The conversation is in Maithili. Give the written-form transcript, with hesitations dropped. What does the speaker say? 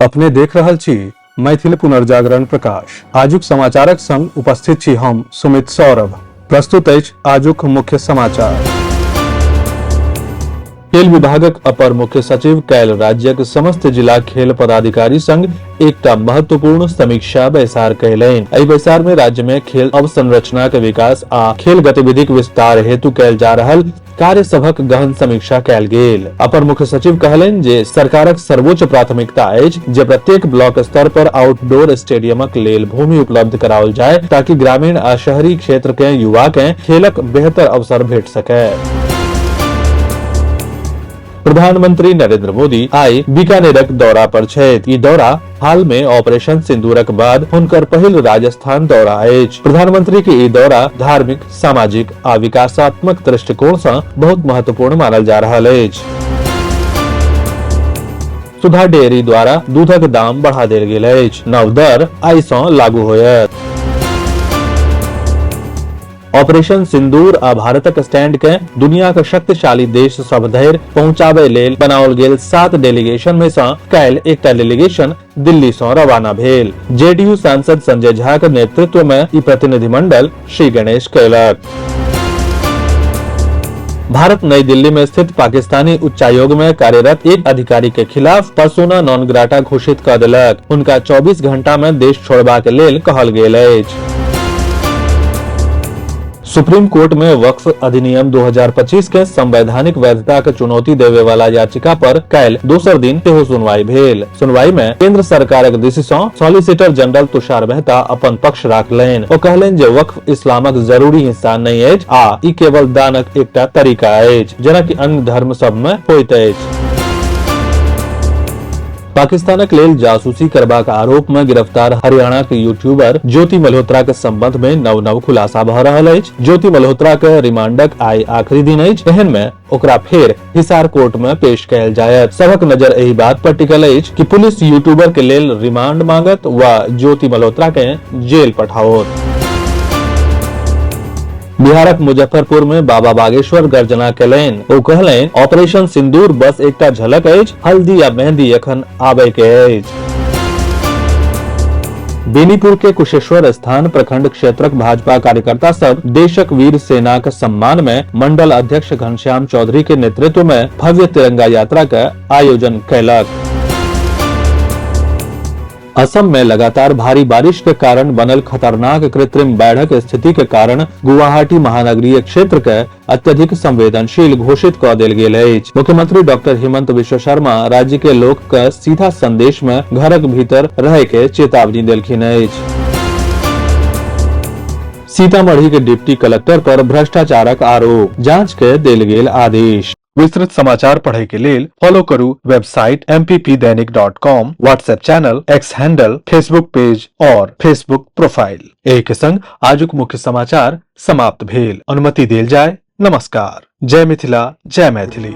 अपने देख रहल छी मैथिल पुनर्जागरण प्रकाश। आजुक समाचारक संग उपस्थित छी हम सुमित सौरभ। प्रस्तुत अछि आजुक मुख्य समाचार। खेल विभागक अपर मुख्य सचिव काल्हि राज्यक समस्त जिला खेल पदाधिकारी संग एकटा महत्वपूर्ण समीक्षा बैसार कयलनि। एहि बैसार में राज्य में खेल अवसंरचनाक विकास आ खेल गतिविधिक विस्तार हेतु कयल जा रहल कार्य सभक गहन समीक्षा कयल गेल। अपर मुख्य सचिव कहलनि जे सरकारक सर्वोच्च प्राथमिकता अछि जे प्रत्येक ब्लॉक स्तर पर आउटडोर स्टेडियमक लेल भूमि उपलब्ध कराओल जाय ताकि ग्रामीण आ शहरी क्षेत्र के युवा के खेलक बेहतर अवसर भेट सकय। प्रधानमंत्री नरेंद्र मोदी आइ बीकानेरक दौरा पर छथि। ई दौरा हाल में ऑपरेशन सिंदूरक बाद हुनकर पहिल राजस्थान दौरा अछि। प्रधानमंत्री के ई दौरा धार्मिक, सामाजिक आ विकासात्मक दृष्टिकोण सँ बहुत महत्वपूर्ण मानल जा रहल अछि। सुधा डेयरी द्वारा दूधक दाम बढ़ा देल गेल अछि। नव दर आइ सँ लागू होयत। ऑपरेशन सिंदूर आ भारतक स्टैंड के दुनिया के शक्तिशाली देश सब धरि पहुंचाबय लेल बनाओल गेल 7 डेलीगेशन में सँ काल्हि एकटा डेलीगेशन दिल्ली सँ रवाना भेल। जेडीयू सांसद संजय झा के नेतृत्व में ई प्रतिनिधिमंडल श्री गणेश कयलक। भारत नई दिल्ली में स्थित पाकिस्तानी उच्चायोग में कार्यरत एक अधिकारी के खिलाफ पर्सोना नॉन ग्राटा घोषित क देलक। हुनका 24 घंटा में देश छोड़बाक लेल कहल गेल अछि। सुप्रीम कोर्ट में वक्फ अधिनियम 2025 के संवैधानिक वैधता के चुनौती देवे वाला याचिका पर काल्हि दोसर दिन सेहो सुनवाई भेल। सुनवाई में केंद्र सरकारक दिस सँ सॉलिसिटर जनरल तुषार मेहता अपन पक्ष राखलनि। ओ कहलनि जे वक्फ इस्लामक जरूरी हिस्सा नहि अछि आ ई केवल दानक एकटा तरीका अछि, जेना कि अन्य धर्म सब में होइत अछि। पाकिस्तानक लेल जासूसी करबाक आरोप में गिरफ्तार हरियाणा के यूट्यूबर ज्योति मल्होत्रा के संबंध में नव नव खुलासा भ रहल अछि। ज्योति मल्होत्रा के रिमांडक आइ आखिरी दिन अछि। एहन में ओकरा फेर हिसार कोर्ट में पेश कयल जायत। सबक नजर एहि बात पर टिकल अछि कि पुलिस यूट्यूबर के लेल रिमांड मांगत वा ज्योति मल्होत्रा के जेल पठाओत। बिहारक मुजफ्फरपुर में बाबा बागेश्वर गर्जना केलनि। ओ कहलनि, ऑपरेशन सिंदूर बस एकटा झलक अछि, हल्दी आ मेहंदी एखन आबय के अछि। बेनीपुर के कुशेश्वर स्थान प्रखंड क्षेत्रक भाजपा कार्यकर्ता सब देशक वीर सेनाक सम्मान में मंडल अध्यक्ष घनश्याम चौधरी के नेतृत्व में भव्य तिरंगा यात्रा के आयोजन कयलक। असम में लगातार भारी बारिश के कारण बनल खतरनाक कृत्रिम बाढ़क स्थिति के कारण गुवाहाटी महानगरीय क्षेत्र के अत्यधिक संवेदनशील घोषित क देल गेल अछि। मुख्यमंत्री डॉक्टर हिमंत विश्व शर्मा राज्य के लोक के सीधा संदेश में घरक भीतर रहे के चेतावनी देलखिन अछि। सीतामढ़ी के डिप्टी कलेक्टर पर भ्रष्टाचारक आरोप, जांच के देल गेल आदेश। विस्तृत समाचार पढ़े के लेल फॉलो करू website mppdainik.com, WhatsApp channel, X handle, Facebook page और फेसबुक प्रोफाइल। एहि के संग आजुक मुख्य समाचार समाप्त भेल। अनुमति देल जाय। नमस्कार। जय मिथिला, जय मैथिली।